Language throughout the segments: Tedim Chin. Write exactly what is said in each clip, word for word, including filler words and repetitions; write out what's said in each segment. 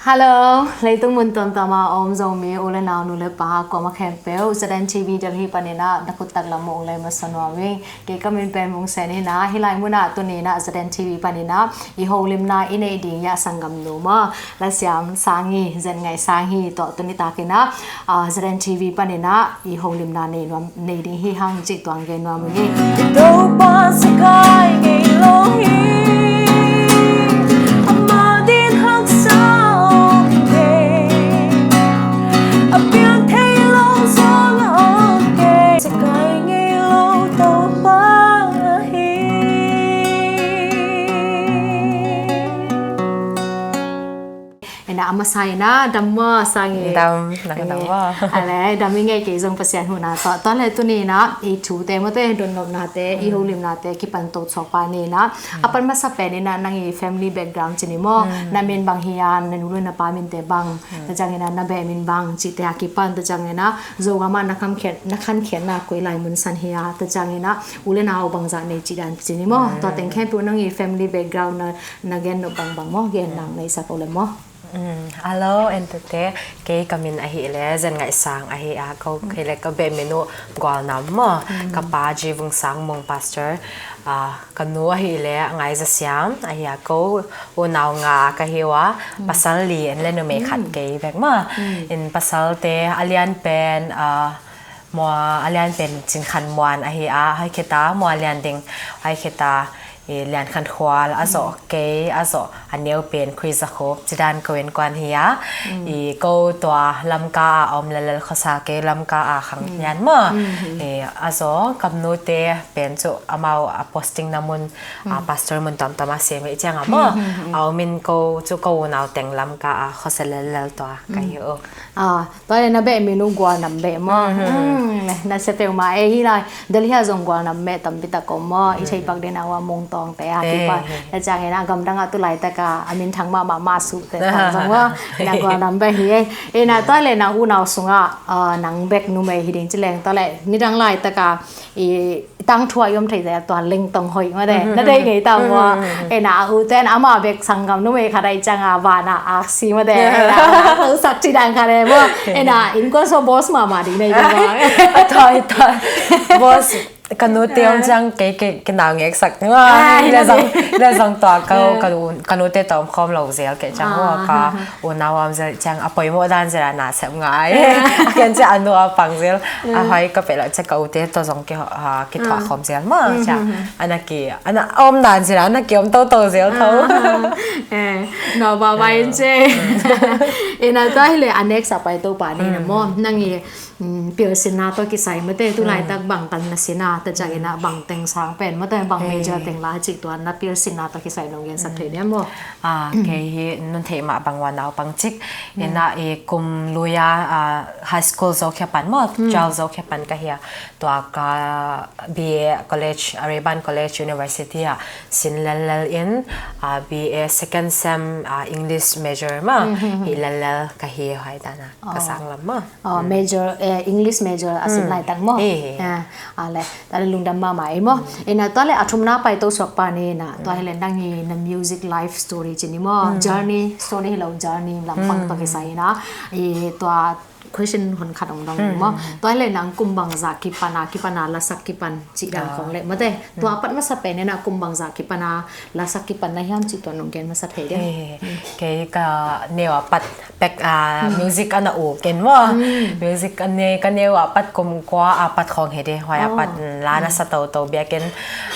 Hello, leitung mun tuamtuam a om Zomi u le nau, nu le pa, kuamah khempeuh, ZNTV Delhi panin ah na khut taklam ah ong lei masa nuam ing. Kei ka min pen Mung Sen hi a, hih lai mun ah tuni in ah ZNTV panin ah i holimna i neih ding hi a, sanggam nu maw, Lasiam Sang hi, Zen Ngaih Sang hi, tua tuni takin ah, ah, ZNTV panin ah i holimna nei nuam, nei ding hi hang cih tua ong gen nuam ing. Topa sakai ngei lo hi, amah din haksa om kei, a piang thei lo zaw om kei, sakai ngei lo Topa hi. Ena, a masa in ah dam maw, Sang hi? Dam, nang dam maw? Ale, dam ing ei, kei zong Pasian huhna tawh. Tua le tuni in ah i thute mawte, donnopnate, i holimnate kipan to suak pa ni in ah, a pan masa pen in ah nang i family background ci ni maw? Na min bang hi a, na nu le na pa minte bang, tua ciangin ah na beh min bang cihte a kipan, tua ciangin ah Zogam ah na khankhiat, na khankhiatna koi lai mun san hi a, tua ciangin ah u le nau bangzah nei cih dan ci ni maw? Tua teng khempeuh nang i family background na, na gen nop bangbang maw, gen nang na i sak uh le maw? Hello, en tute, kei ka min ahih leh Zen Ngaih Sang ahi a, ko kei le ka beh min uh Gual Nam maw, ka pa G Vung Sang Mung, pastor, ah, ka nu ahih leh Ngai Za Siam ahi a, ko unau nga ka hi uh a, pasal li en le numei khat kei bek maw. In pasalte a lian pen, ah, Mua a lian pen Cin Khan Muan ahi a, hoi khita mua lian ding, hoi khita i Lian Khan Khual a zawh, kei a zawh a neu pen Khui Za Khup, ci dan ko innkuan hi a. I ko tua Lamka a om lellel, khuasa kei Lamka a khang lian maw. I a zawh, ka nute pen cu amau a posting na mun, a pastor mun tuamtuam a sem i ciang a maw. A om in ko cu ko unau teng Lamka a khuasa lellel tua ka hi uh. Ah, tua le na beh min uh Gual Nam beh maw? Mm, na sia peuhmah e, hi lai. Delhi ah zong Gual Nam beh tampi tak om maw? I theih pak den a uh a Mung Tawngte a kipan. Tua ciangin a gamdang ah tu laitak a a minthang mahmah Masuhte tawh zong maw? Na Gual Nam beh hi e. E na, tua le nang unau sungah, ah, nang bek numei hi ding ci leng, tua le nidang laitak a i tangthu ah i om thei zia tua lengtong hoih mate. Na deih ngei ta maw? E na, a ute in amah bek sanggam numei khat ahih ciang a van ah aksi mate. E na, a tosak ci dan khat e maw? E na, innkuan sung boss mahmah ding nei ding maw? A thoi thoi. Boss, ka nute om ciang kei, kei, kei nau ngeksak ding maw? Le zong, le zong tua ka, ka nu, ka nute tawh om khawm lo zel kei ciang maw, ka unau om zel ciang a poimawh dan zel a na sep ngai. A ken ciang a nu a pang zel. A hoi ka peh lo ciang ka ute tawh zong ki, ah, kithuah khawm zel maw. Ciang a na ki, a na om dan zel a, a na ki om toto zel tho. Eh, no ba ba in ce. E na, tua hi le a next a pai to pa ni na maw. Nang i, mm, pilsinna tawh kisai mate, tu laitak bang teng na sin a, tua ciangin a bang teng sang pen mate, bang major teng la cih tua na pilsinna tawh kisai nong gensak thei diam maw? Ah, kei hi nong theih mah bang ua naupang cik. Ina i kum lui a, ah, high school zokhia pan maw, twelve zokhia pan ka hi a, tua ka B A college, Arabian College University ah sin lellel in, ah, B A second sem, ah, English major maw, hi lellel ka hi, hoi dan a ka sang lam maw. Oh, major, eh, English major a sin laitak maw? Eh, eh. Ah, a le, tua le lungdam mahmah ei maw? Ina tua le a thumna pai to suak pa ni na, tua hi le nang i na music life story ci ni maw? Journey story hi lo, journey lampang tawh kisai ina. I tua question hun khat ong dong ni maw? Tua hi le nang kum bangzah kipan a, kipan a lasak kipan cih dan khong le mate. Tua a pat masa pen ina kum bangzah kipan a lasak kipan na hiam cih tua nong gen masa thei diam? Eh, kei ka neu a pat pek, ah, music a na uk in maw. Music a ne, ka neu a pat kum kua a pat khong hi de, huai a pat, mm, la na sa toto biakinn,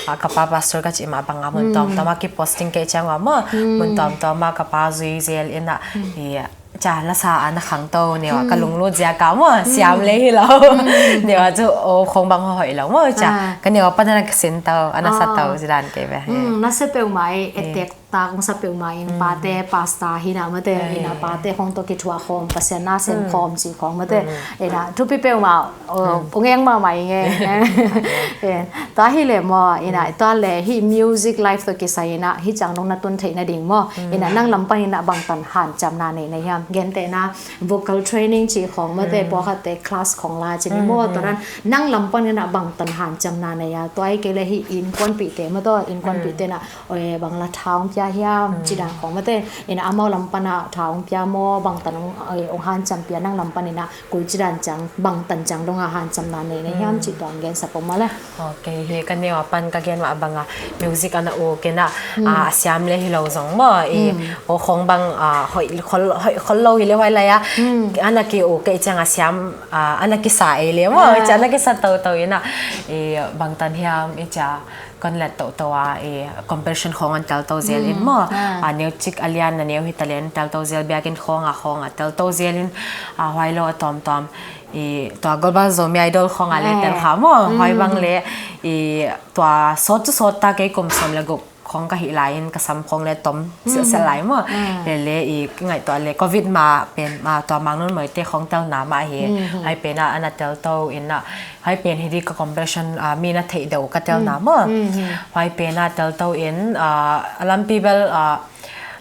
ah, ka pa pastor ka cih mah bang a mun tuamtuam a ki posting kei ciang ua maw. Mun tuamtuam a ka pa zui zel in a, i, ca lasa a na khangto neu a ka lunglut ziak a maw, siam le hi lo. Neu a cu, o, khong bang hoih lo maw, ca. Ka neu a pat a na ka sin to, a na sa to, ci dan kei ve. Mm, na sia peuhmah ei, attack tak ong sa peuhmah ing, pate pastor hi na mate, ina pate khong tawh kithuah khawm, Pasian na sem khawm ci khong mate. Ina thupi peuhmah, o, ong eng mahmah ing e. Eh, tua hi le maw, ina tua le hi music life tawh kisai ina hi ciang nong na tun theih nading maw? Ina nang lam pan ina bangtan hanciamna nei na hiam? Gentehna vocal training ci khong mate, pawlkhatte class khong la ci ni maw? Tua dan nang lam pan ina bangtan hanciamna nei a? Tua hi kei le hi innkuanpihte maw, tua innkuanpihte na, oi, bang la tha ong pia Hiam, ci dan khawng mate, ina amau lam pana tha hong pia maw, bangtan hong, eh, hong hanciam pia, nang lam panin a kul ci dan ciang, bangtan ciang dong a hanciamna nei nei hiam, ci tuam gensak pong maw le. Ok, hi ka neu a pan ka gen mah banga music ana uk ina, ah, a siam le hi lo zong maw, i, aw khawng bang, ah, hoih khol, hoih khol lo hi le huai lai a, ana ki uk kei ciang a siam, ah, ana kisa ei le maw, i cia ana kisa toto ina, i bangtan hiam, i cia kon let toto a, i comparison khawng an tel to zel in maw. Ah, neu cik a lian na neu hi ta lian tel to zel biakin khawng a khawng a tel to zel in, ah, huai lo a tawmtawm. I tua Global Zomi Idol khawng a le tel kha maw. Huai bang le i tua sawt cu sawt ta kei kum sawm le guk khawng ka hih lai in ka sam khawng le tom silhsilh lai maw. Le le i ngaihtuah le covid ma pen, ah, tua Mang Nun Moite khawng telna mah hi. Huai pen ah ana tel to in ah Huai pen hi di ka comparison, ah, mi na theih deuh ka telna maw. Huai pen a tel to in, ah, a lampi bel, ah,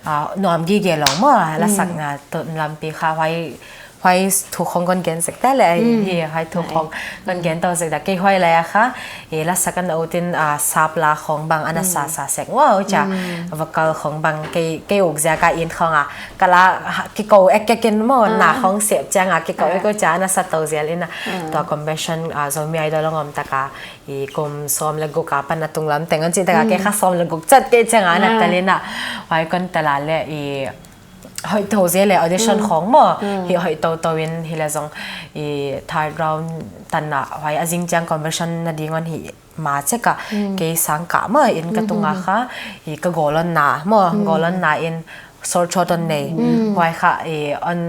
ah, nuam gige lo maw. Lasak na tun lampi kha huai, huai thu khong kon gen sek ta le, ai, hi, huai thu khong kon gen to sek ta. Kei huai lai a kha, i lasak ana utin, ah, sap la khong bang ana sa sa sek maw, uca vocal khong bang kei, kei uk ziak a in khong a, ka la, ha, kiko ek ek in maw, na khong sep ciang a kiko ek uca ana sa to zial in a. Tua comparison, ah, Zomi Idol a ngom taka, i kum sawm le guk a pan a tunglam teng an cih taka kei kha sawm le guk cat kei ciang a na tel in a. Huai kon tel a le i hoih to zial le audition khong maw. Hi hoih to to in hi le zong i third round tan a huai a zing ciang conversion na ding on hi ma cek a kei sang kah maw in ka tung a kha i ka goal on na maw, goal on na in sore throat on nei. Huai kha i on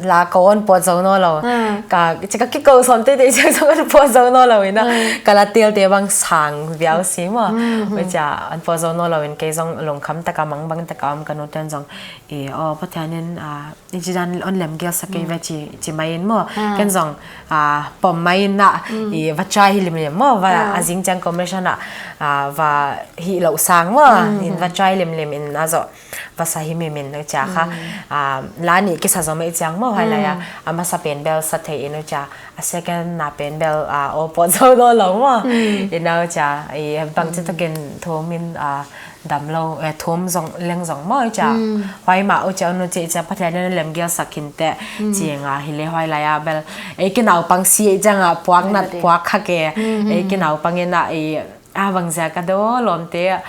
la ko on puat zo naw lo. Ka, ci ka kiko sawm teitei ciang zong on puat zo naw lo in a. Ka la tilte bang sang viau si maw. Huai cia on puat zo naw lo in kei zong lungkham taka mang bang taka om ka nu ten zong i, aw, Pathian in, ah, i ci dan on lemgel sak kei ve ci, ci mai in maw. Ken zong, ah, pom mai in a, i va try hi limlim maw, va a zing ciang commission a, ah, va hi lo sang maw. In va try limlim in a zo. Vasa hi mimin ucia kha, ah, la nih kisa zom ei ciang maw, huai lai a, a masa pen bel sa thei in ucia, a second na pen bel, ah, aw puat zo naw lo maw. Ina ucia, i bang ci takin thum in, ah, dam lo, eh, thum zong, leng zong maw ucia. Huai ma ucia unu ci cia Pathian in lemgel sak khin te, ci nga hi le huai lai a bel, ei kinaupang si ei ciang a puak nat puak kha ke, ei kinaupang in a i, a bang zia ka do lawmte,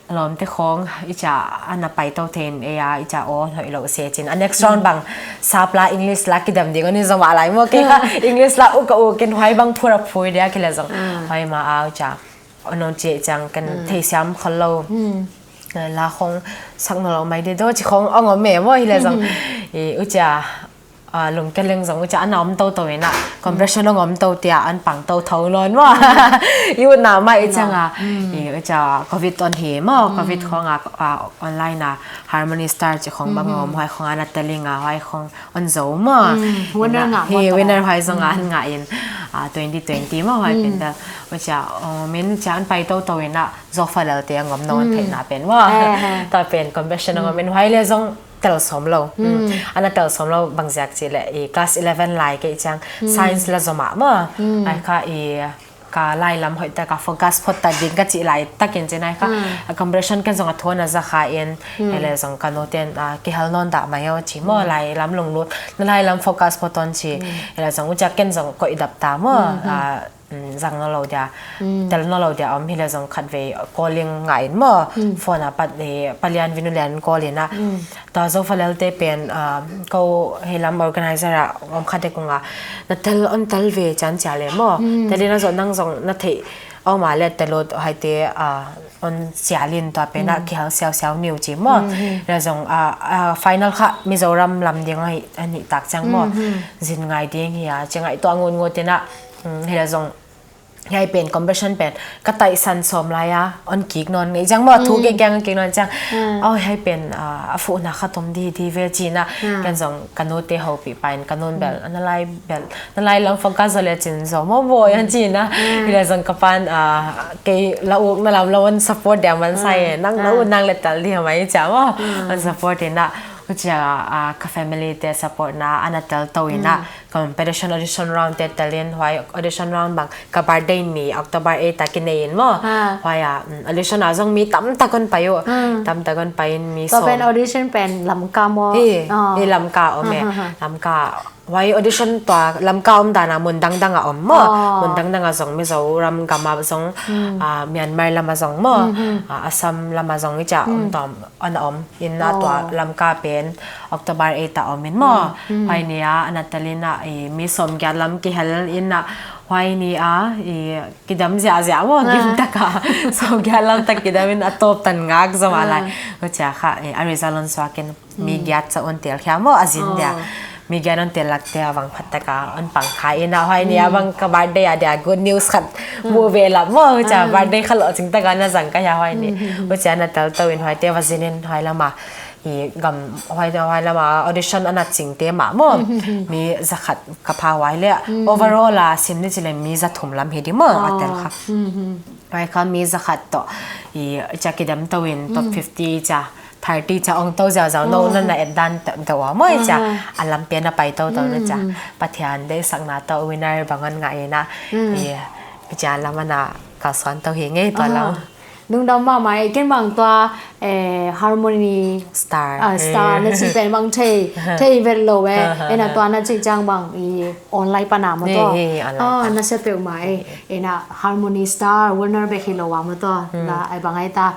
lawmte khawng i cia ana pai to thein ei a i cia aw hnoi lo se cin. A next round bang sap la English la kidam ding on i zom a lai maw kei kha English la uk a uk in huai bang phur a phur dia kila zong. Huai ma a i cia a non cia i ciang kan theisiam khol lo. La khawng sak naw lo mai de do ci khawng a ngom me maw hi le zong. I u cia a, lungke leng zong ucia ana om toto in a, compression a ngom to tia an pang to tho nawn maw. I utna mah i ciang a, i ucia covid on hi maw, covid khawng a, a, online a, Harmony Star ci khawng bang om, huai khawng ana teling a, huai khawng on zo maw. Winner ngah hi maw, winner huai zong a, an ngah in, a, twenty twenty maw, huai pen bel. Ucia, o, min cia an pai toto in a, Zofa Lal te a ngom nawn theihna pen maw. Tua pen compression a ngom in huai le zong tel sawm lo. Ana tel sawm lo bang ziak ci le i class eleven lai kei ciang science la zom ah maw. Ai kha i ka lai lam hoih taka focus phot ta ding ka cih lai takin cin ai kha. A compression ken zong a thuan a za kha in. Hele zong ka nu ten, a, kihel nawn dah mai aw ci maw lai lam lunglut. Na lai lam focus phot on ci. Hele zong ucia ken zong koih dap ta maw. A, zang naw lo dia, tel naw lo dia om hi le zong khatvei calling ngah in maw. Phone a pat, eh, palian vinu lian call in a. Tua Zofa Lal te pen, ah, ko hei lam organizer a om khat dek ung a. Na tel on tel ve cian cia le maw. Tel in a zawh nang zong na theih om a le tel ut hai te, ah, on sial in tua pen a kihal siausiau niu ci maw. Le zong, ah, ah, final kha Mizoram lam ding a hi, a nih tak ciang maw. Zin ngai ding hi a, ci ngai tua ngut ngut in a, hi le zong Hiai pen, compression pen, ka taihsan sawm lai a, on kik nawn ngei ciang maw, thu kik kiang kik nawn ciang. Aw, hiai pen, a, a fuhna kha tom di, di ve cin a. Ken zong ka nute hopih pain, ka nun bel, na lai bel, na lai lam focus zaw le cin zaw maw bawi an cin a. Hi le zong ka pan, a, kei la uk na lam la on support dia man sai e. Nang na ut nang le tal di a mai cia maw. On support in a. Hucia, ah, ka family te support na a na tel to in ah, competition audition round te tel in, huai audition round bang ka birthday ni October eight a kinei in maw. Huai ah, mm, audition ah zong mi tamtak on pai uh. Tamtak on pai in mi sawm. Tua pen audition pen Lamka maw? Hi, hi Lamka om e. Lamka, huai audition tua Lamka om dan a mun dangdang a om maw? Mun dangdang a zong Mizoram gam a zong, ah, Myanmar lam a zong maw? Ah, Assam lam a zong i cia om tuam on a om. In ah tua Lamka pen October eight a om in maw. Huai ni a a na tel in ah i mi sawm giat lam kihel in ah huai ni a i kidam ziahziah maw, gimtak a sawm giat lam tak kidam in a tawp tan ngak zom a lai. Hucia kha, eh, a result on suak in mi giat ca on tel khia maw, a zin dia. Mi giat on tel lak te a vang phat tak a on pang kha in ah huai ni a bang ka birthday a dia good news khat mu ve lam maw. Hucia birthday kha lo cing tak a na zang ka hia huai ni. Hucia na tel to in huai te va zin in huai lam a i gam huai, huai lam a audition a na cing te mah maw. Mi zakhat ka pha huai le overall a sim ni ci le mi zathum lam hi di maw a tel kha. Huai kha mi zakhat tawh i cia kidam to in top fifty cia, thirty cia ong to ziauziau no na na et dan deuh a maw i cia. A lam pian a pai toto na cia. Pathian deihsakna tawh winner bang on ngah in ah i cia lam a na kalsuan to hi ngei tua lam. Lungdam mahmah e, ken bang tua, eh, Harmony Star. Ah, Star na ci pen bang thei, thei vet lo e. Ena tua na ci ciang bang i online pana maw tua. Hi, hi, online pana. Na sia peuhmah e. Ena Harmony Star winner bek hi lo a maw tua. Na ai bang ai ta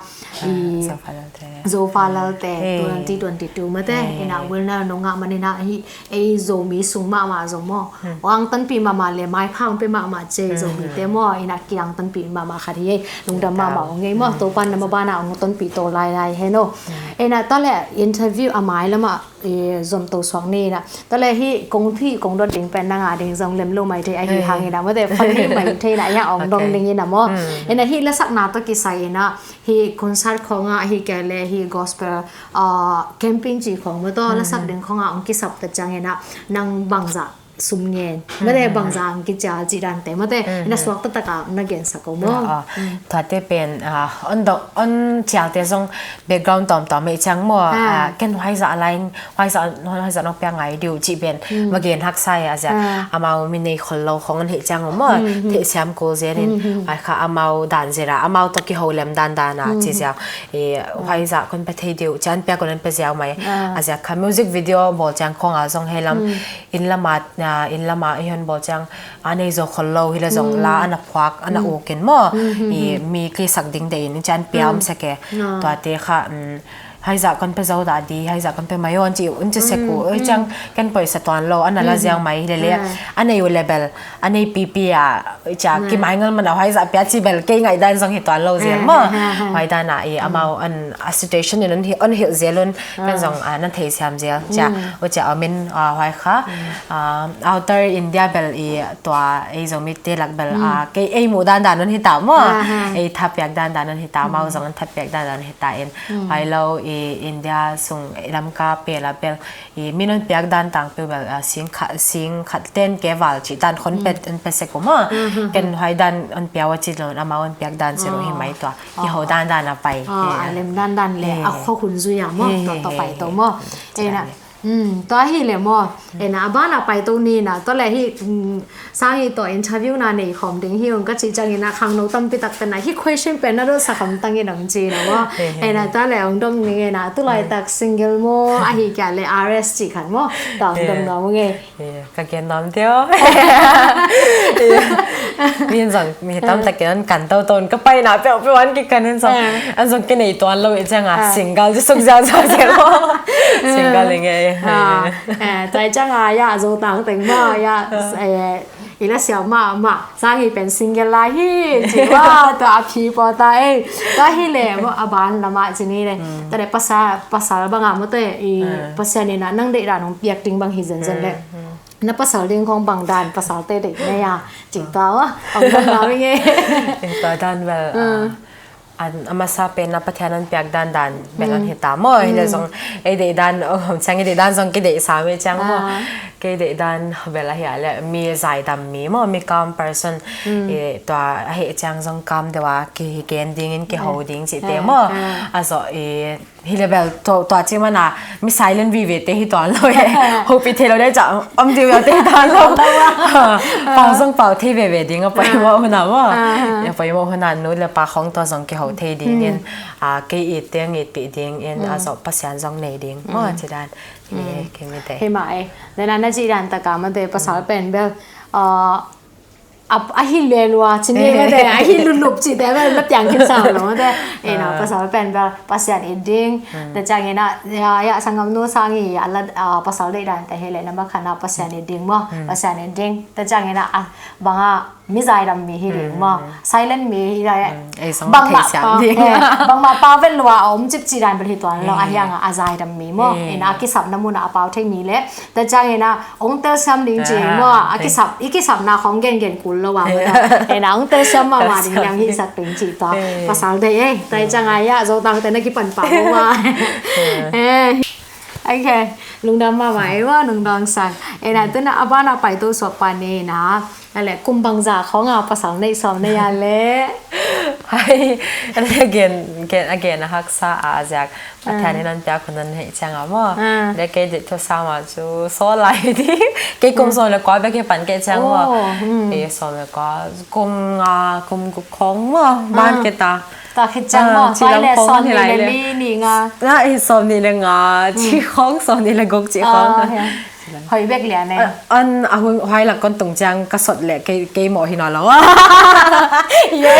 i Zofa Lalte. Zofa Lalte twenty twenty-two mate. Ena winner nong ngah man ina hi. Ei Zomi sung mahmah zong maw. Ang tanpih mahmah le maipha ang pe mahmah ce Zomite maw. Ina kiang tanpih mahmah khat hi ei. Lungdam mahmah ong ei maw. Topan na mabana ong tanpih to lailai hen o. Ina ta le interview a mai lama zom to suak ni ina. Ta le hi kong thi kong dot ding pen nanga ding zong lem lo mai thei ahi hang ina maw. Te fan hi mai thei na ya ong dong ding ina maw. Ina hi lasakna to kisai ina hi concert khonga hi kele hi gospel camping ci khong maw tua lasak ding khonga ong kisap ta ciang ina nang bangzah sum ngen mate bangzah ang kicial ci dante mate ina suak taktak a na gensak ko maw. Tuate pen on cialte zong background tawmtawm ei ciang maw. Ken huaizah laing huaizah huaizah nong pia ngai diu ci pen va gen haksa e a zia. Amau mi nei khol lo khong an hei ciang maw. Theihsiam kul zen in huai kha amau dan zira amau tawh kiho lem dandan a ci ziau. Huaizah kon pia thei diu cian pia kon an pia ziau mai. A ziak kha music video bawl ciang khong a zong hei lam inn lama inn lama i hon bawl ciang a nei zo khol lo hi le zong la ana phuak ana uk in maw. I mi kei sak ding de in cian pia om sek e. Tuate kha huaizah kon pia zo dah di huaizah kon pia mai on ci un ci sek uh ciang ken poisa tuan lo ana la ziau mai hi le le. A nei uh le bel a nei pipi a cia kimaingal man a huaizah pia ci bel kei ngaihdan zong hi tuan lo zel maw. Huaidan a i amau an a situation in on hilh zel un kan zong nan theisiam zel cia. Ucia omin huai kha outer India bel i tua ei Zomite lak bel kei ei muh dandan on hita maw. Ei thapiak dandan on hita amau zong an thapiak dandan on hita in. Huai lo i India sung i Lamka pel a bel i min on piak dan tang peuh bel sing khat ten ke val cih dan khon pet an pia sek uh maw. Ken huai dan on pia uh a cih lo amau on piak dan sek uh hi mai tua kiho dandan a pai. A lem dandan le a khuak hun zui a maw. Tua pai to maw. Ena tua hi le maw. Ena a ban a pai to ni na tua le hi. Sang i tawh interview na nei khawm ding hi ung ka cih ciangin a khangno tampi tak tena hi question pen na dawh sakham tangin ang ci na maw. Ena ta le ong dong ning ena tu lai tak single maw ahi kia le R S cih khat maw. Ta ong dong na maw nge. Ka gen nam teo. Min zong mi tam tak ken kan tau ton ka pai na peuh peuh an ki kan in zong an zong ki nei tuan lo i cianga single ci suk ziau ziau ziau maw. Single ing e. Tua i cianga ya zo tang teng maw ya. I la siau mahmah sang hi pen single lai hi ci ua tua a phi pawh ta ei. Tua hi le maw a ban lamah ci ni le. Tua le pasal pasal bangah maw tua i Pasian inah nang deih dan hong piak ding bang hi zenzen le. Na pasal ding khong bang dan pasal te deih na ya ci tua ua. Ong bang lau i nge. Tua dan bel a masa pen na Pathian an piak dandan bel an hita maw. Hile zong ei deih dan om ciang ei deih dan zong kideih sa mei ciang maw. Kei deih dan bel ahi a le, mi zaidam mi maw, mi calm person, i, tua a heh ciang zong calm deuh a kigen dingin kiho ding cihte maw. A zawh i, hi le bel tua, tua ci mana mi silent vive te hi tuan lo e. Hopih thei lo deuh ca om ding viau te hi tuan lo. Pau zong pau thei veve ding a poimawh hun a maw. A poimawh hun a nu le pa khong tua zong kiho thei dingin, a, kei it teng itpih dingin, a zawh Pasian zong nei ding maw, ci dan. Hi mah e. Dena na cih dan taka mate pasal pen bel, a, a hi le lua cini mate, a hi lulup cihte bel la piang khin sau lo mate. Ena pasal pen bel Pasian it ding. Ta ciang ena ya, ya sanggam nu sang i a la, a, pasal deih dan te hi le na makhana Pasian it ding maw. Pasian it ding. Ta ciang ena a banga mi zaidam mi hi ding maw. Silent mi hi dai. Bangmah pa, bangmah pa vet lua a om cip ci dan bel hi tuan lo a hiang a zaidam mi maw. Ina a kisapna mun a pau thei mi le. Ta ciang ina ong tel siam ding ci maw. A kisap, i kisapna khong gen gen kul lo a maw. Ina ong tel siam mah mah ding yang hi sak ding ci tua. Pasal dei e. Ta ciang a ya zo tang te na kipan pa maw. Eh. Ok, lungdam mahmah ei maw, lungdam sang. Ena tuna a bana pai to suak pa ni na. A le kum bangza khong a pasal neih sawm neih a le. Hai, a le gen, gen, a gen a haksa a ziak. Pathian in an piak hun an hei ciang a maw. Le kei deih thu sam a cu saw lai di. Kei kum sawm le kua bek hi pan kei ciang maw. Kei sawm le kua, kum nga, kum guk khong maw. Ban kei ta. Ta khit ciang maw, ci lam khong sawm ni le li ni nga. Nga i sawm ni le nga, ci khong sawm ni le guk ci khong. Hoi bek lian e. An a hun huai lak kon tung ciang ka sot le kei, kei mawh hi nawn lo. Ye.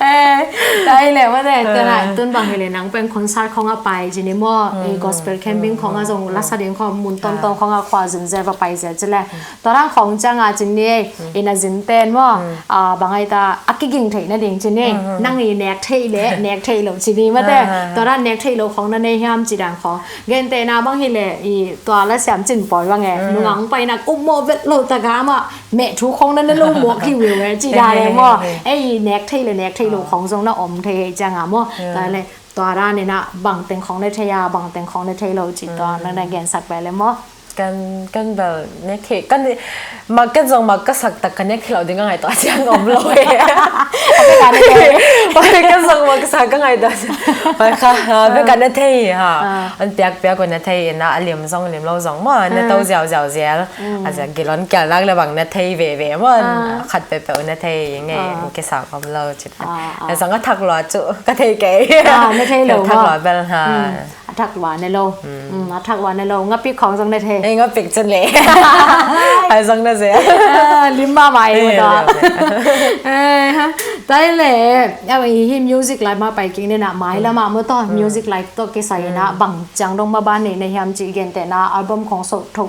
Eh, ta i le mate, tena tun bang hi le nang pen concert khong a pai ci ni maw, i gospel camping khong a zong lasa ding khong mun tawmtawm khong a khua zin zel va pai zel ci le. Tua dan khong ciang a ci ni, i na zin ten maw, a, bang ai ta, a kiging theih nading ci ni, nang i nek theih le, nek theih lo ci ni mate, tua dan nek theih lo khong na nei hiam ci dan khong. Gentehna bang hi le, i tua la siam cin pawi bang e, nungang pai na kup mawh vet lo ta ga mah, meh thu khong na na lo mawh hi wi we ci dan e maw, e i nek theih le, nek theih lo khong zong na om thei hei ciang a maw, tua le, tua dan e na bang teng khong na thei a, bang teng khong na thei lo ci tua na na gensak pai le maw. Kan, kan bel nek hi, kan, mak kan zong mak ka sak tak ka nek hi lo ding a ngaihtuah ciang om lo e. Pai kan zong mak ka sak ka ngaihtuah ciang. Pai kha, ha, pai kan na thei ha. An piak piak un na thei in a lim zong lim lo zong maw, na to ziau ziau zial. A ziak gilon kial nak le bang na thei ve ve maw. Khat pe pe un na thei ngei, kisa om lo cit. Na zong a thak lua cu, ka thei kei. Na thei lo maw. Thak lua bel ha. A thak lua ne lo. A thak lua ne lo. Ngapik khong zong ne thei. Ei ngapik cun le. Ai zong ne ze. Lim mah mai mo to. Tai le. Hi music lai ma pai king ne na mai la ma mo to. Music lai to kisai na bang ciang dong ma ban ne ne hiam ci gentehna album khong so tho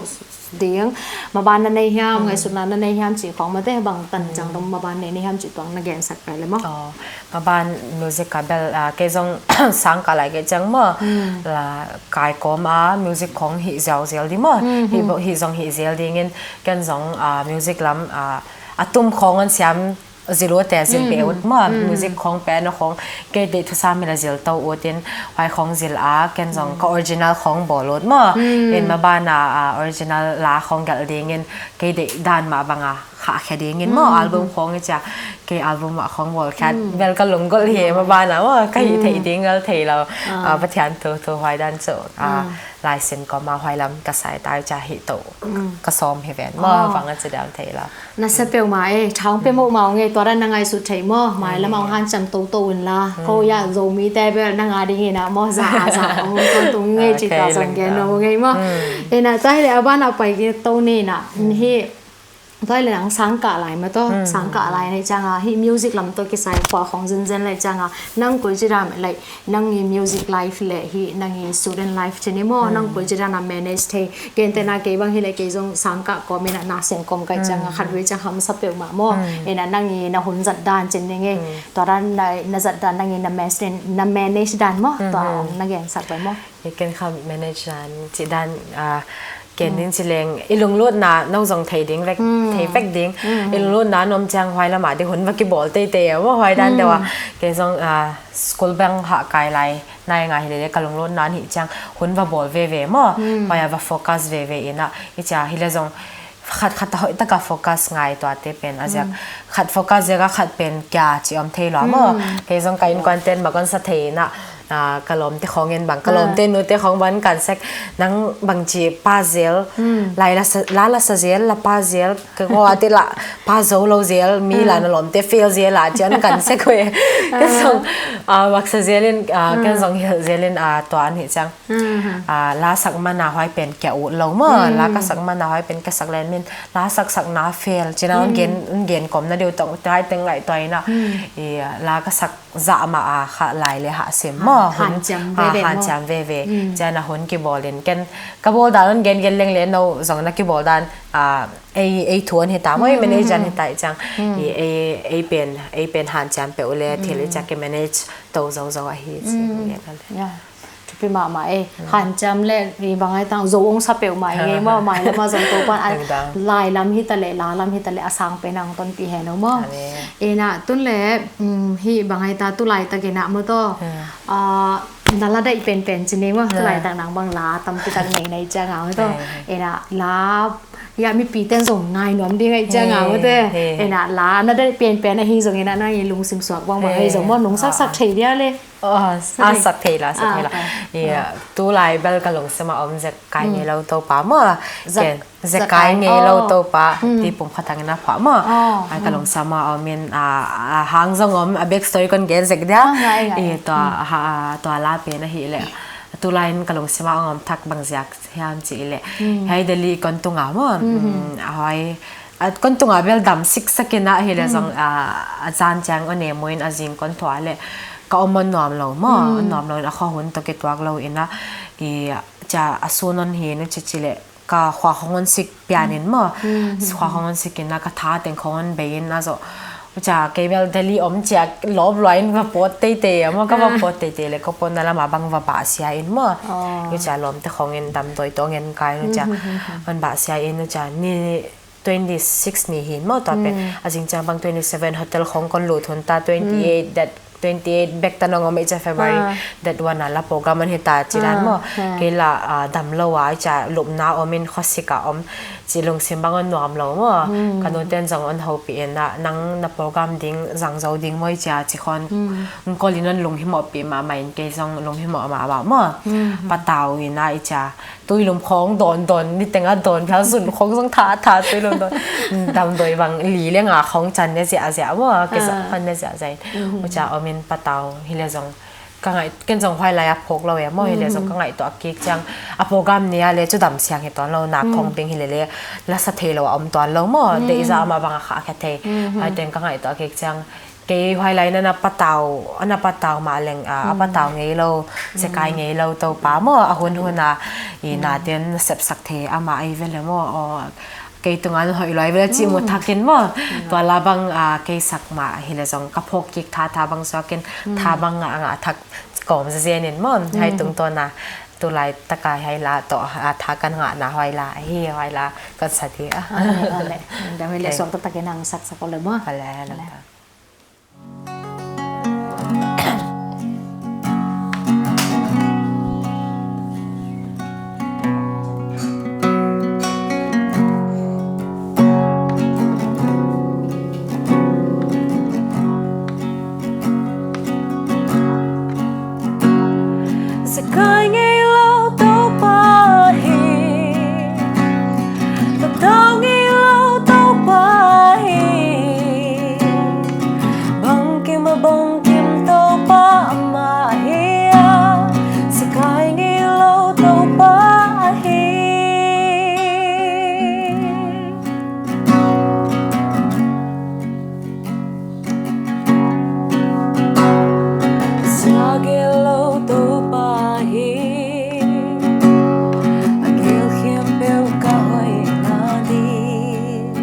ding. Maban na nei hiam, ngaihsutna na nei hiam cih khong mate bang tan ciang dong maban nei nei hiam cih tuang na gensak pai le maw? Aw, maban music ka bel, ah, kei zong sangkah lai kei ciang maw? La kai kawm a music khong hih ziau zial di maw? Hih zong hih zial dingin ken zong, ah, music lam, ah, a tum khong an siam zil ut e, zil beh ut maw, music khong, piano khong, kei deih thusam hi la zil to ut in, huai khong zil a, ken zong ka original khong bawl ut maw, in maban a, a original la khong gelh dingin, kei deih dan mah bang a khahkhia dingin maw, album khong i cia, kei album mah khong bawl khiat, bel ka lunggulh hi, maban a maw, ka hih theih ding bel thei lo, a, Pathian thu, thu huai dan cu, a, laisin kawm a huai lam ka sai tai cia hih to, ka sawm hi ven maw, bang a ci dam thei lo. Na sia peuhmah e, thang pia mawhmah ung e, tua dan na ngaihsut theih maw, mailam ah hong hanciam toto un la, ko ia Zomite bel na nga ding in ah maw, za a za hong tawntung ngei ci tua zong gen lo ngei maw. Ina tua hi leh a ban ah pai kik to ni in ah, hi tua hi leh nang sangkah lai maw taw, sangkah lai na hi ciang a, hih music lam tawh kisai khua khong zenzen lai ciang a, nang koi ci dan lai, nang i music life le hih nang i student life ci ni maw, nang koi ci dan a manage thei. Gentehna kei bang hi leh kei zong sangkah kawm in ah na seng kawm kai ciang a khatvei ciang hamsa peuhmah maw. In ah nang i na hun zat dan ci ni ngei. Tua dan na, na zat dan nang i na manage, na manage dan maw. Tua hong na gensak pai maw. I ken kha manage dan, ci dan, ah, Ken ding ci leng, i lunglutna no zong thei ding vek, thei vek ding. I lunglutna nuam ciang huai lamah ding hun va kibawl teitei a, huai dan deuh a. Kei zong, ah, school bang hah kai lai nai nga hi lele ka lunglutna an hih ciang hun va bawl veve maw. Huai a va focus veve ina, i cia hi le zong khat khat a hoih taka focus ngai tuate pen a ziak. Khat focus ziak a khat pen kia ci om thei lua maw. Kei zong ka innkuan ten mak on sa thei ina, ah, ka lawmte khawng in bang, ka lawmte nute khawng bang kan sek, nang bang ci pa zel, lai la sa, la la sa zel, la pa zel, ka ngawh a ti la pa zo lo zel, mi la na lawmte fail zel a ci an kan sek ve. Ken zong, ah, maksa zel in, ah, ken zong hilh zel in, ah, tua an hih ciang. Ah, la sak mana huai pen kia ut lo maw, la ka sak mana huai pen kia sak len min, la sak sakna fail cina un gen, un gen kom na deuh tong, tua hai teng ngaihtuah ina, i, ah, la ka sak zah mah a kha lai le hah sim maw, hanciam veve maw. Hanciam veve. Ciana hun kibawlin ken ka bawl dan un gen gen leng le no zong na kibawl dan, ah, ei, ei thu an hita maw, ei manage an hita i ciang. I, ei, ei pen, ei pen hanciam peuh le thil i ciak i manage to zo zo ahi ci gen a le. Thupi mahmah e. Hanciam le i bang ai tang zo ong sa peuhmah e ngei maw, mai lamah zong Topan a lai lam hita le, la lam hita le a sang pen ang tonpih hen o maw. Ina tun le, um, hi bang ai ta tu laitak ina maw taw. Ah, na la daih penpen ci ni maw, tu laitak nang bang la tampi tak ngei na i ciang a maw taw. Ina la, ya mipi ten zong ngai nuam ding a i ciang a maw te. Ina la na daih penpen ahi zong ina nang i lungsim suak bang bang ahi zong maw, nung saksak thei dia le. A sak thei la, sak thei la. Tulai bel ka lungsima om zekai ngei lo Topa maw. Zekai ngei lo Topa ti pum khatangin a pha maw. Ai ka lungsima om in, a hang zong om, a back story kon gen zek dia. I tua la pen ahi le. Tulai in ka lungsima om thak bang ziak hiam ci le. Hei Delhi kon tunga maw. A hoi A kon tunga bel dam siksakin a hi le zong, a, a zan ciang a nem in a zing kon thua le ka om a nuam lo maw, a nuam lo in a khua hun tawh kituak lo in a, i, cia a sun on hi nu ci ci le ka khua khong on sik pian in maw, khua khong on sik in a ka tha teng khong on bei in a zo. Cia kei bel Delhi om cia lawp lua in va pawt teitei a maw, ka va pawt teitei le ka pawtna lama bang va bahsia in maw. Cia lawmte khong in damdawi tawh ngen kai nu cia on bahsia in nu cia ni twenty six ni hi maw tua pen. A zing ciang bang twenty seven hotel khong kon lut hun ta, twenty eight that, twenty eight bek ta nong om ei cia February that one a la program an hi ta ci dan maw. Kei la, a, dam lo a ei cia lupna om in khuasik a om ci lungsim bang on nuam lo maw. Ka nu ten zong on hopih in a nang na program ding zang zo ding maw ei cia ci khon. Kol in on lunghimawhpih mahmah in kei zong lunghimawh mahmah maw. Patau in a ei cia Tuilum khawng dawn dawn, niteng a dawn phial zun khawng zong tha tha tuilum dawn. Damdawi bang li le nga khawng can ne ziahziah maw, kizak pan ne ziahziah in. Uca om in patau hi le zong ka ngaih, ken zong huai lai a phawk lo e maw, hi le zong ka ngaihtuah kik ciang a program ni a le cu dam siang hi tuan lo, nak khawng ding hi le le lasa thei lo a om tuan lo maw, deihzah amah bang a khah khia thei. Huai teng ka ngaihtuah kik ciang Kei huai lai na na patau, a na patau mah leng, a, a patau ngei lo, zekai ngei lo Topa maw, a hun hun a, i na ten na sepsak thei, amah ei ve le maw, aw, kei tunga na hoih luai ve le cih mu thakin maw, tua la bang, a, kei sak mah hi le zong, ka phawk kik tha, tha bang suakin, tha bang ngah, ngah thak kawm zazen in maw, hai tungtawn a, tu lai taka hai la tawh, a, tha kan ngahna huai la, hi huai la, kan sa dih a. Dam hi le suak taktakin ang saksak aw le maw. Huai le, Zekai ngei lo Topa hi, patau ngei lo Topa hi, bangkim a bangkim Topa amah hi a, zekai ngei lo Topa hi. Sa gel lo Topa hi, a gel khempeuh ka hoihna ding.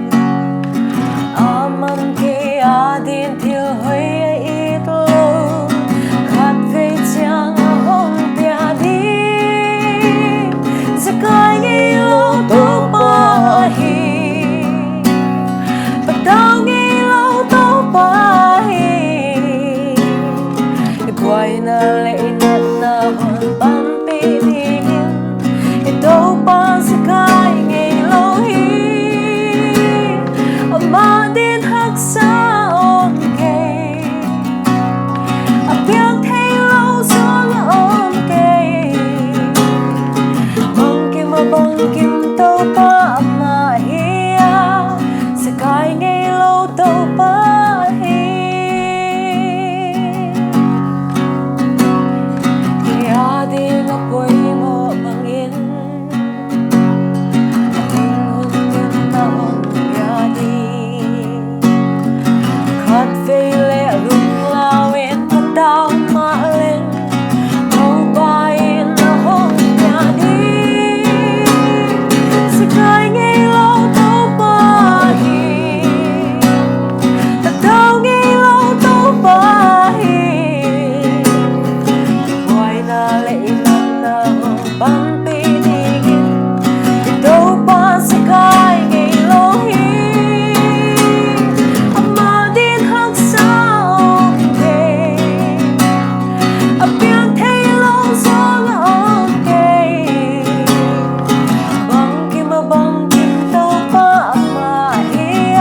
A man kei adin thil hoih a it lo, khatvei ciang a hong pia ding. Zekai ngei lo Buaina le i natna hong panpih dingin i Topa sikai ngei lo hi. Amah din haksa om kei, a piang thei lo zong a om kei. Bangkim a bangkim Topa amah hi a, sikai ngei lo Topa hi. Kei a ding a poimawh bangin, a hun hun ding na hong pia ding. Khatvei le lunglau in ka tau mah leng, Topa in a hong pia ding. Sikai ngei lo Topa hi, ka tau ngei lo Topa hi. Buaina le i natna hong panpih dingin i Topa sikai ngei lo hi. Amah din haksa om kei, a piang thei lo zong a om kei. Bangkim a bangkim Topa amah hi a,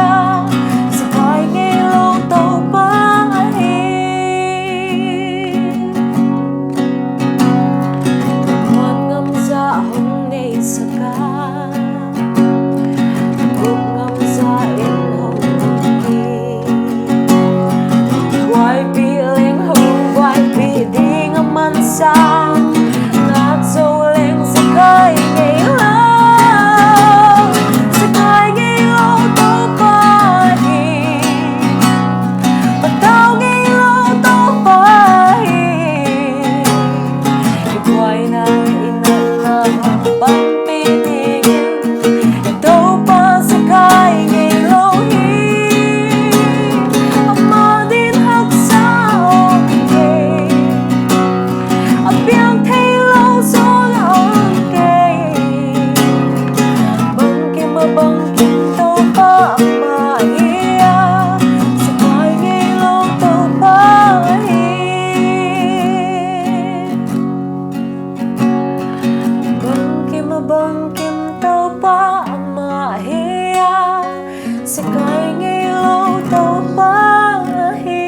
sikai ngei lo Topa hi. Muan ngamzah hong neisak a, gup ngamzah in hong hi. Buaipih leng hong buaipih ding a mansa, nak zo leng sikai ngei lo, sikai ngei lo Topa hi. Patau ngei lo Topa hi. I buaina i natna hong panpih dingin i Topa sikai ngei lo hi. Amah din haksa om kei, a piang thei lo zong a om kei. Bangkim a bangkim Topa amah hi a, sikai ngei lo Topa hi. Bangkim a bangkim Topa amah hi a, sikai ngei lo Topa hi.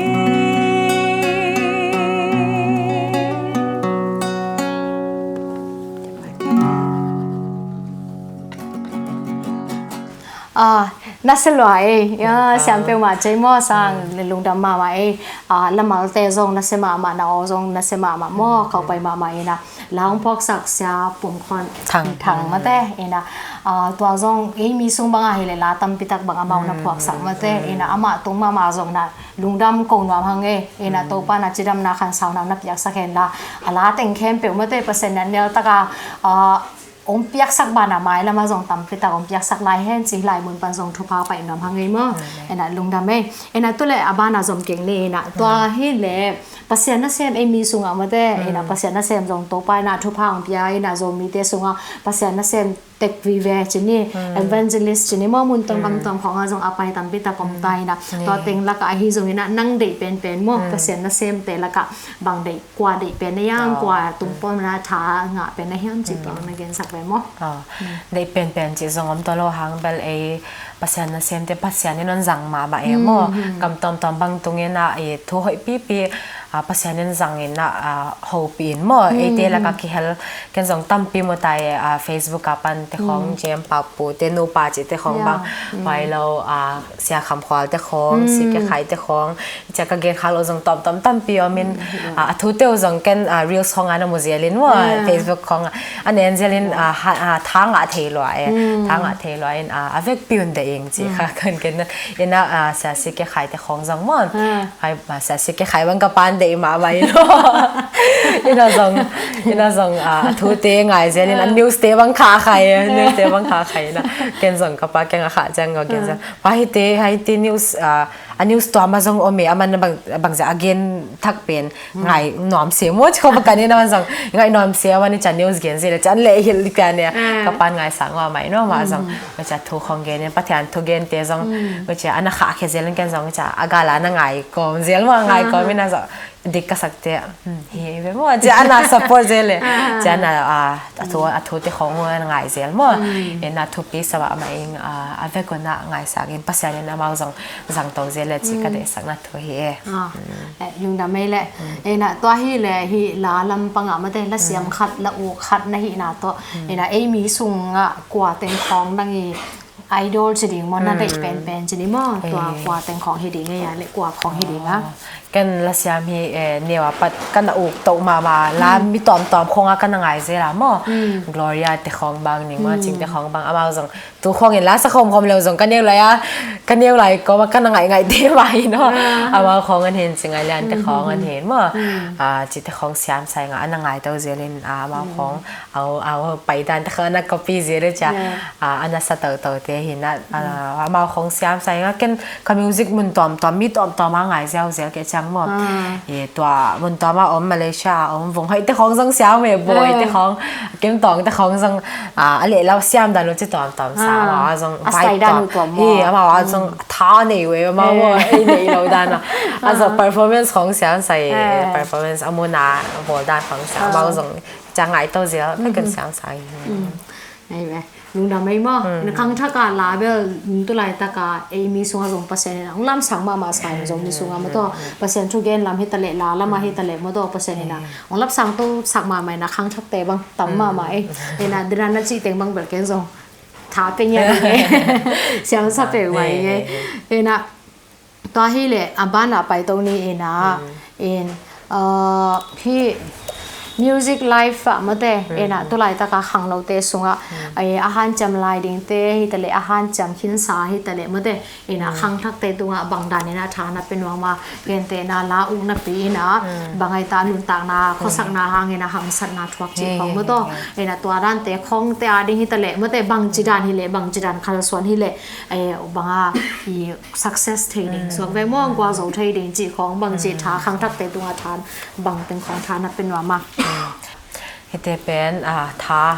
Ah, nasia lua ei. Ya, siam peuhmah cei maw sang, lungdam mahmah ei. Ah, lamalte zong nasia mahmah, na aw zong nasia mahmah maw, khaupai mahmah ina. La hong phuaksak sia Pum Khawn Thang. Thang mate ina. Ah, tua zong ei mi sung banga hi le la tampi tak bang amau na phuaksak mate ina, amah tung mahmah zong na lungdam ko nuam hang e. Ina Topa na cidamna khansauna na piaksak hen la, a la teng khempeuh mate Pasian na nel taka, ah, hong piaksak bana mailama zong tampi tak hong piaksak lai hen ci lai mun pan zong thupha pai nuam hang e maw. Ina lungdam e. Ina tule a bana zom keng ni ina. Tua hi le Pasian nasem ei mi sunga mate. Ina Pasian nasem zong Topa ina thupha hong pia ina Zomite sunga Pasian nasem tek vive cini, evangelist cini maw, mun tuam gam tuam khawngah zong a pai tampi tak om ta ina. Tua teng lakah ahi zong ina nang deih penpen maw, Pasian nasemte lakah bang deih, kua deih pen na hiam, kua tungpawm na tha ngah pen na hiam ci tuang na gensak ve maw. Deih penpen ci zong om tua lo hang bel ei Pasian nasemte Pasian in hong zang mahmah e maw. Gam tuamtuam bang tungin ah i thu hoih pipi, ah, Pasian in zang in ah, ah, hopih in maw. Eite lakah kihel ken zong tampi mu tai, ah, Facebook ah pan te khawng, Jem Pau Pu te nupa ci te khawng bang, vai lo, ah, Sia Kham Khual te khawng, Si Ke Khai te khawng, cia ka gen kha lo zong tuamtuam tampi om in, ah, a thu teu zong ken, ah, reels khawng ah na mu zial in maw, Facebook khawng ah a nen zial in, ah, tha ngah thei lua e. Tha ngah thei lua in, ah, a vekpi un deih ing ci kha kan ken in ah, ah, Sia Si Ke Khai te khawng zong maw. Hai, ah, Sia Si Ke Khai bang ka pan deih mahmah in lo. Ina zong, ina zong, ah, a thu te ngai zial in, ah, news te bang kha khai, news te bang kha khai ina. Ken zong ka pa keng a kha ciang ka gen ciang, pa hite, hite news, ah, a news tuam a zong om e, a man bang, bang zia a gen thak pen ngai nuam se maw ci khawng bang ka ni na man zong ngai nuam se a man i ca news gen se le can le hil li ka ne. Ka pan ngai sa ngua mai no ma zong. Ka ca thu khawng gen in Pathian thu gen te zong ka ca ana kha khe zel in ken zong ca a gala na ngai kawm zel maw, ngai kawm in a zong dik ka sakte, hmm, hi ve maw, cia ana support zel le. Cia ana, ah, a thu, a thute khawng ana ngai zel maw. Ina thupi sa mahmah ing, ah, a vekun ah ngaisangin Pasian in amau zong zangto zel le ci ka deihsakna thu hi e. Ah, eh, lungdam ei le. Ina tua hi le hi la lampang ah mate, la siam khat, la uk khat na hihna tawh. Ina ei mi sungah kua teng khawng nang i idol ci ding maw, na deih penpen ci ding maw, tua kua teng khawng hi ding ei a, le kua khawng hi ding a. Ken la siam hi, eh, neu a pat ka na uk toh mahmah, la mi tuamtuam khawng a ka na ngai zel a maw. Gloria te khawng bang, Ningma Cing te khawng bang, amau zong tu khawng in la sa khawmkhawm leu zong ka neu lai a, ka neu lai kawm a ka na ngaingai te mah hi no. Amau khawng an hin, Cing Ai Lian te khawng an hin maw. Ah, ci te khawng siam sa ing a, a na ngai to zel in, ah, amau khawng au, au, paidan te khawng ana copy zel le cia. Ah, ana sa toto te hi na, ah, amau khawng siam sa ing a, ken ka music mun tuamtuam, mi tuamtuam a ngai ziauziau kei ciang maw. I tua mun tuam a om, Malaysia a om, Vung Hoih te khawng zong siam e, Boy te khawng, Kim Tawng te khawng zong, ah, a leh lau siam dan uh ci tuamtuam sa, amau a zong a vibe style dan uh tuam maw. Hi, amau a zong tha nei ve, amau maw, ei nei lo dan a. A zong performance khawng siam sa e, performance a mun a bawl dan khawng siam, amau zong Ciang ngai to zial, ka kan siang sa hi. Ai ve, lungdam ei maw. Na khangthak a la bel, tu laitak a ei mi sungah zong Pasian in hong lamsang mahmah sa hi, Zomi sungah maw taw. Pasian thugen lam hi ta leh, la lam ah hi ta leh maw taw, Pasian in hong lamsang to sak mahmah in a khangthakte bang tam mahmah ei. Ei na dina na cih teng bang bel ken zong tha pia ngiat ei. Siam sa peuh vai ei. Ei na Tua hi leh a banah pai to ni in a, in, uh, hi music life ah maw te, in a tu laitak a khanglote sungah, eh, a hanciam lai dingte hi ta leh, a hanciam khinsa hi ta leh maw te, in a khangthakte tungah bang dan in a tha na pia nuam a, gentehna la ukna pi in a, bang ai ta nuntakna, khuasakna hangin a hamsatna thuak cih khawng maw taw, in a tua dante khawngte a ding hi ta leh maw te, bangci dan hi leh, bangci dan khalsuan hi leh, eh, bang a i success thei ding, suak veng maw, gualzo thei ding cih khawng bang cih tha, khangthakte tungah tha, bang teng khawng tha na pia nuam a. Hihte pen, ah, tha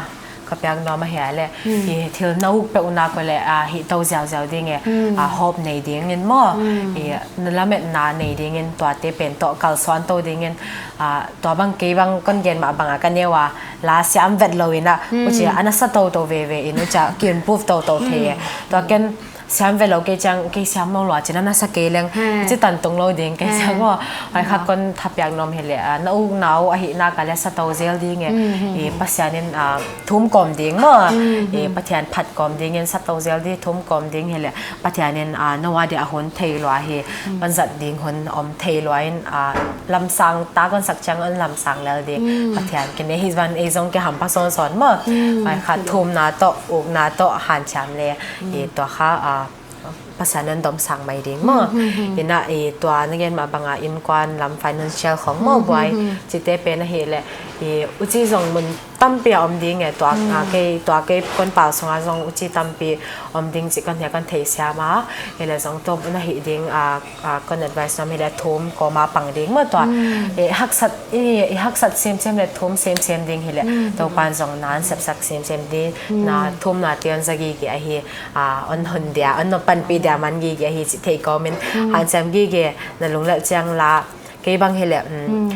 ka piak nuam ahi a leh, i thil na uk peuh nak uh leh, ah, hih to ziauziau ding e, ah, hope nei ding in maw, i na lametna nei ding in tuate pen tawh kalsuan to ding in, ah, tua bang kei bang kon gen mah bang a ka neu a, la siam vet lo in a, uci a na sa toto veve in uci a ki-improve toto thei e. Tua ken siam vet lo kei ciang, kei siam lo lua cin a na sa kei leng, ci tantung lo ding kei ciang maw. Ai kha kon thapiak nuam hi leh, ah, na ukna uh ahi nak a leh sa to zel ding e. I Pasian in, ah, thum kawm ding maw. I Pathian phat kawm ding in sa to zel ding, thum kawm ding hi leh Pathian in, ah, Noah dia hun thei lua hi. Vanzat ding hun om thei lua in, ah, lamsang ta kon sak ciang on lamsang lel ding. Pathian kine hi van ei zong ke hampha sawnsawn maw. Ai kha thumna tawh, ukna tawh hanciam le. I tua kha, ah, Pasian in domsang mai ding maw. Ina i tua na gen mah bang a innkuan lam financial khawng maw buai. Cite pen ahi leh i uci zong mun tampi a om ding e, tua, ah, kei, tua kei kon pau sungah zong uci tampi om ding cih kan hia kan thei siam a. Hi leh zong tua na hih ding, ah, ah, kon advice nuam hi leh thum kawm a pang ding maw tua. I haksat, i, i haksat semsem leh thum semsem ding hi leh Topan zong na an sepsak semsem ding, na thumna te on za gige ahi, ah, on hun dia, on panpih dia man gige ahi cih thei kawm in hanciam gige, na lunglelh ciang la, kei bang hi leh, um,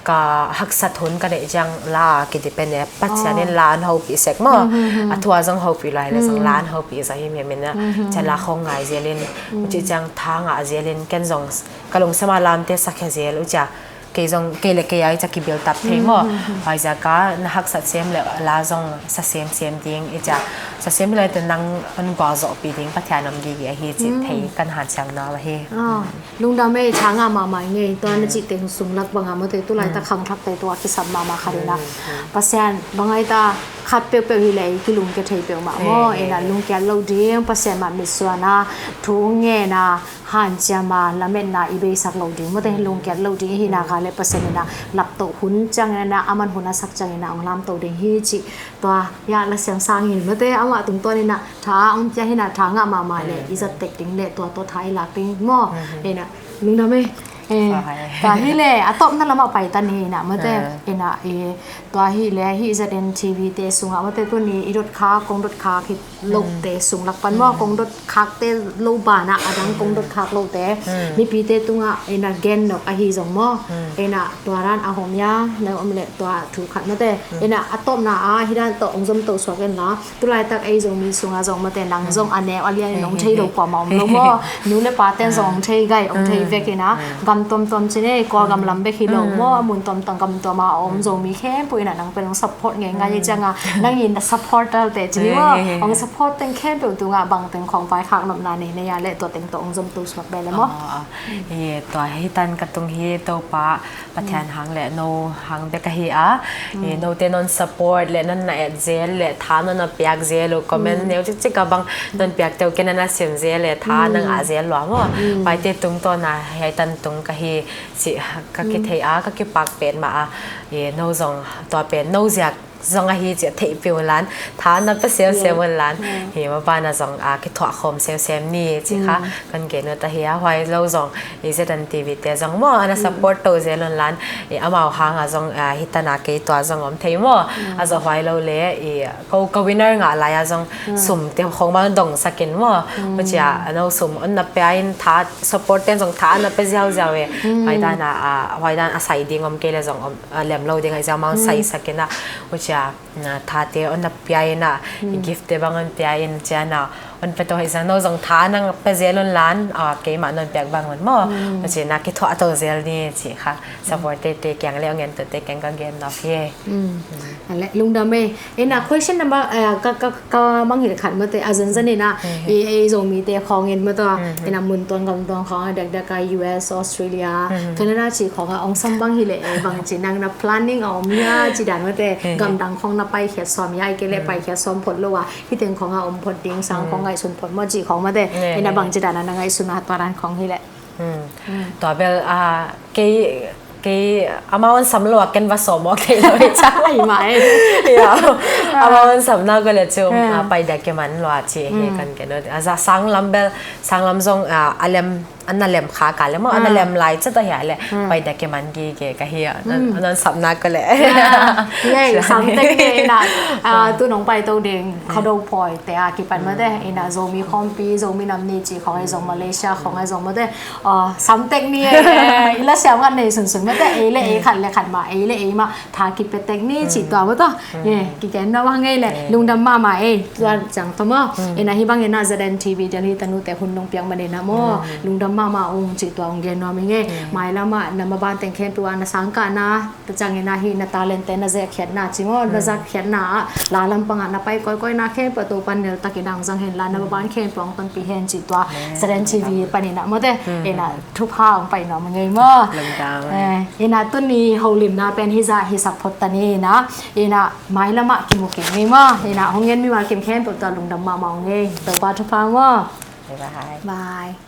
ka haksat hun ka neih ciang la a ki depend e, Pathian in la an hopih sek maw. A thu a zong hopih lai leh zong la an hopih zaw himhim in a, cia la khawng ngai zel in, uci ciang tha ngah zel in, ken zong ka lungsim a lamte sakhia zel uci a, kei zong, kei leh kei a i cia ki build up thei maw. Huai ziak a na haksat sem leh la zong sa semsem ding i cia, sa sem leh te nang on gualzawhpih ding Pathian om gige ahi cih thei kan hanciam nuam ahi. Lungdam ei, tha ngah mahmah ing ei, tua na cih teng sung lak bang a maw te, tu laitak khangthakte tungah kisam mahmah khat in a. Pasian, bang ai ta khat peuhpeuh hi leh i kilungkia thei peuhmah maw, in a lungkiat lo ding, Pasian mah mitsuan a, thu ngen a, hanciam a, lametna i beisak lo ding maw te, lungkiat lo ding i hih nak a leh Pasian in a laptoh hun ciangin a, aman hun a sak ciangin a hong lamto ding hi cih, tua, ya, la siam sangin maw te, amah tungtawn in a, tha a hong pia hi na, tha ngah mahmah leh, i zat tek ding leh, tua tawh tha i lak ding maw. Ei na, lungdam ei. Eh, tua hi le, a tawpna lamah pai ta ni na, mate, ina, eh, tua hi le, hi Z N T V te sungah, mate, tuni i dot khak, kong dot khak hi lote sung lak pan maw, kong dot khakte lo banah, a dang kong dot khak lote, mipite tungah, ina, gen nop ahi zong maw, ina, tua dan a hom ya, na om le tua thu khat, mate, ina, a tawpna a, hi dan tawh ong zom to suak en la, tulaitak ei Zomi sungah zong, mate, nang zong a neu a lian in ong thei lo kuamah om lo maw? Nu le pa ten zong ong thei gai, ong thei vek ina, gam tuamtuam ci ni, Kawlgam lam bek hi lo maw? A mun tuamtuam gam tuam a om Zomi khempeuh ina nang pen ong support ngeingai hi cianga, nang in na supporter te ci ni maw? Ong support teng khempeuh tungah bang teng khawng vaikhak nopna nei nei a le tua teng tawh ong zom to suak beh le maw? Tua hi tan ka tung hi Topa Pathian hang le no hang bek ahi a. Note non support le non na et zel le tha non na piak zel uh, comment neu cikcik a bang non piak teu ken na sim zel le tha nang a zel lua maw. Paite tung tawna hei tan tung ka hi ci ka kithei a, ka kipak pen ma a. No zong tua pen no ziak zong ahi ci a theih piu lan, tha na pe siamsiam un lan. Hi ma bana zong a kithuah khawm siamsiam ni ci kha kan gen ut ahi a, huai lo zong i Z N T V te zong maw, ana support to zel un lan, i amau hanga zong, ah, hi tana kei tua zong om thei maw. A zong huai lo le, i ko ka winner ngah lai a zong sum te khong bang dong sakin maw. Hucia, no sum on na pia in tha support ten zong tha na pe ziauziau e. Huai dan a, ah, huai dan a sai ding om kei le zong om, ah, lem lo ding a ziau mang sai sakin a. Hucia, na thate on na pia in a, gift te bang on pia in ciana on pe to hi zang no zong tha nang pe zel un lan, a, keimah non piak bang un maw. Huci na kithuah to zel ni ci kha. Support te te kiang le ong en to te kiang ka gen nop hi. Ale lungdam e. Ina question number, eh, ka, ka, ka mang hi khat mate a zan zan ina, i, i Zomi te khawng in mate, ina mun tuan gam tuan khawng a dak dak a U S, Australia, Canada ci khawng a ong sam bang hi le, eh, bang ci nang na planning a om ya ci dan mate, gam dang khawng na pai khiat sawm ya i ke le pai khiat sawm phot lo a, hi teng khawng a om phot ding, sang khawng ngaihsun phot maw ci khawng mate, ina bang ci dan a na ngaihsun a tua dan khawng hi le. Tua bel, ah, kei, kei amau on sam lo a ken va sawm awk thei lo hi ca. Ai mai. Ya. Amau on sam na ko le cu, ah, pai dia ke man lo a ci he kan ke no. A za sang lam bel, sang lam zong, ah, a lem, an na lem kha ka le maw, an na lem lai ca ta hia le, pai dia ke man gi ke ka hi a. An, an sam na ko le. Ngai, sam tek ngai na. Ah, tu nong pai to ding, kha do poi te a kipan mate, ina Zomi khawmpi, Zomi nam ni ci khawng ai zong Malaysia khawng ai zong mate, ah, sam tek ni e, i la siam ngat nei sunsun mate, ei le ei khat le khat ma, ei le ei ma, tha kipia tek ni ci tua mate, ye, kigen na wa ngei le, lungdam mama ei, tua ciang tua maw, ina hi bang ina Z N T V Delhi tanu te hun nong piak mane na maw, lungdam mama ung ci tua ung gen na mi ngei, mai lama, na ma ban teng khen tua na sang ka na, ta ciangin ahi na talent te na zekkhiatna ci maw, na zekkhiatna ah la lampang ah na pai koikoi na khempeuh Topan nel takin ang zang hen la na baban khempeuh ang tonpih hen ci tua. Seren T V panin ah mawte ina thupha ang pai nuam ngei maw. Ina tuni holimna pen hi zah hi sak phot ta ni ina, ina mailam ah kimu kik ngei maw. Ina hong en mimal kim khempeuh tua lungdam mahmah ngei. Topa thupha maw. Bye.